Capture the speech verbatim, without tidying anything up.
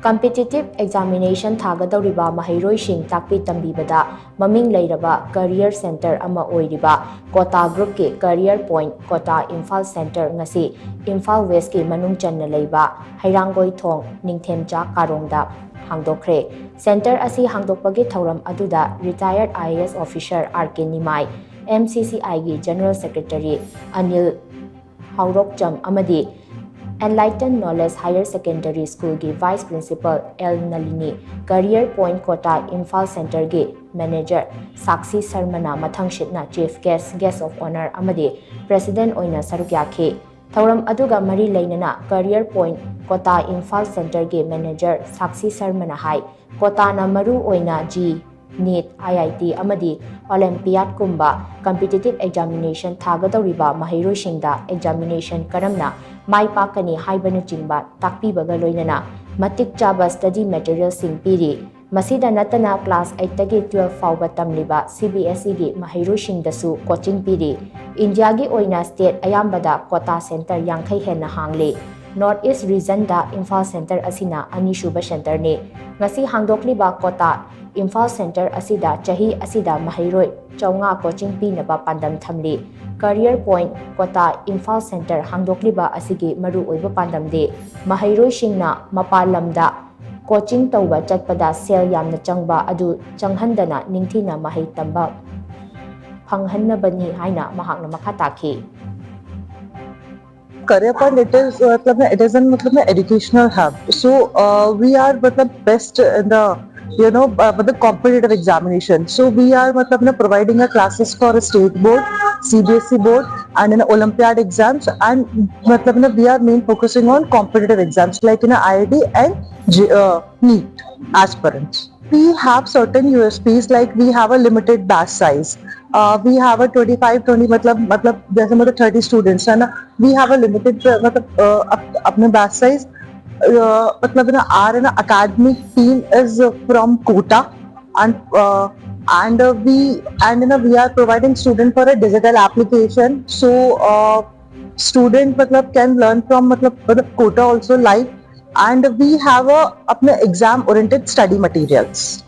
Competitive examination ꯊꯥꯒꯗꯧꯔꯤꯕ ꯃꯍꯩꯔꯣꯏꯁꯤꯡ ꯇꯥꯛꯄꯤ ꯇꯝꯕꯤꯕꯗ ꯃꯃꯤꯡ ꯂꯩꯔꯕ career center ꯑꯃ ꯑꯣꯏꯔꯤꯕ Kota Groupꯀꯤ Career Point Kota Imphal Center ꯉꯁꯤ ꯏꯝꯐꯥꯜ Westꯀꯤ ꯃꯅꯨꯡ ꯆꯟꯅ ꯂꯩꯕ ꯍꯩꯔꯥꯡꯒꯣꯏ ꯊꯣꯡ ꯅꯤꯡꯊꯦꯝꯆꯥ ꯀꯥꯔꯣꯡꯗ ꯍꯥꯡꯗꯣꯛꯈ꯭ꯔꯦ꯫ Center ꯑꯁꯤ ꯍꯥꯡꯗꯣꯛꯄꯒꯤ ꯊꯧꯔꯝ ꯑꯗꯨꯗ retired I A S officer R K Nimai, M C C Iꯒꯤ General Secretary Anil ꯍꯥꯎꯔꯣꯛꯆꯝ ꯑꯃꯗꯤ Enlighten Knowledge Higher Secondary Schoolꯒꯤ Vice Principal L Nalini, Career Point Kota Imphal Centerꯒꯤ Manager ꯁꯥꯛꯁꯤ ꯁꯔꯃꯅ ꯃꯊꯪꯁꯤꯠꯅ Chief Guest, Guest of Honour ꯑꯃꯗꯤ President ꯑꯣꯏꯅ ꯁꯔꯨꯛ ꯌꯥꯈꯤ꯫ ꯊꯧꯔꯝ ꯑꯗꯨꯒ ꯃꯔꯤ ꯂꯩꯅꯅ Career Point Kota Imphal Centerꯒꯤ Manager ꯁꯥꯛꯁꯤ ꯁꯔꯃꯅ ꯍꯥꯏ, ꯀꯣꯇꯥꯅ ꯃꯔꯨ ꯑꯣꯏꯅ JEE, NEET, I I T ꯑꯃꯗꯤ Olympiadꯀꯨꯝꯕ competitive examination ꯊꯥꯒꯗꯧꯔꯤꯕ ꯃꯍꯩꯔꯣꯏꯁꯤꯡꯗ examination ꯀꯔꯝꯅ ꯃꯥꯏ ꯄꯥꯛꯀꯅꯤ ꯍꯥꯏꯕꯅꯆꯤꯡꯕ ꯇꯥꯛꯄꯤꯕꯒ ꯂꯣꯏꯅꯅ ꯃꯇꯤꯛ ꯆꯥꯕ study materialꯁꯤꯡ ꯄꯤꯔꯤ꯫ ꯃꯁꯤꯗ ꯅꯠꯇꯅ class eightꯇꯒꯤ twelve ꯐꯥꯎꯕ ꯇꯝꯂꯤꯕ C B S Eꯒꯤ ꯃꯍꯩꯔꯣꯏꯁꯤꯡꯗꯁꯨ coaching ꯄꯤꯔꯤ꯫ ꯏꯟꯗꯤꯌꯥꯒꯤ ꯑꯣꯏꯅ state ꯑꯌꯥꯝꯕꯗ Kota center ꯌꯥꯡꯈꯩ ꯍꯦꯟꯅ ꯍꯥꯡꯂꯤ꯫ North East regionꯗ ꯏꯝꯐꯥꯜ center ꯑꯁꯤꯅ ꯑꯅꯤꯁꯨꯕ centerꯅꯤ꯫ ꯉꯁꯤ ꯍꯥꯡꯗꯣꯛꯂꯤꯕ Kota Imphal center ꯑꯁꯤꯗ ꯆꯍꯤ ꯑꯁꯤꯗ ꯃꯍꯩꯔꯣꯏ ꯆꯥꯝꯃꯉꯥ coaching ꯄꯤꯅꯕ ꯄꯥꯟꯗꯝ ꯊꯝꯂꯤ꯫ Career Point Kota Imphal center ꯍꯥꯡꯗꯣꯛꯂꯤꯕ ꯑꯁꯤꯒꯤ ꯃꯔꯨꯑꯣꯏꯕ ꯄꯥꯟꯗꯝꯗꯤ ꯃꯍꯩꯔꯣꯏꯁꯤꯡꯅ ꯃꯄꯥꯟ ꯂꯝꯗ coaching ꯇꯧꯕ ꯆꯠꯄꯗ ꯁꯦꯜ ꯌꯥꯝꯅ ꯆꯪꯕ ꯑꯗꯨ ꯆꯪꯍꯟꯗꯅ ꯅꯤꯡꯊꯤꯅ ꯃꯍꯩ ꯇꯝꯕ ꯐꯪꯍꯟꯅꯕꯅꯤ ꯍꯥꯏꯅ ꯃꯍꯥꯛꯅ ꯃꯈꯥ ꯇꯥꯈꯤ꯫ Career Point, it is, uh, मतलब ना, it is an, मतलब ना, educational hub. So, uh, we are, मतलब, best in the, you know, uh, मतलब, competitive examination. So, we are, मतलब ना, providing a classes for a state board, C B S E board, and in Olympiad exams, and, मतलब ना, we are main focusing on competitive exams like in a I I T and J- uh, NEET aspirants. We have certain U S Ps, like we have a limited batch size. Uh, we have a twenty-five, twenty, मतलब, मतलब, जैसे मतलब thirty students है ना, we have a limited, मतलब, uh, up, अपने batch size, uh, मतलब ना, our ना, academic team is from Kota, and uh, and uh, we and you know, we are providing student for a digital application, so uh, student, मतलब, can learn from, मतलब, मतलब, Kota also live. And we have a अपने exam oriented study materials.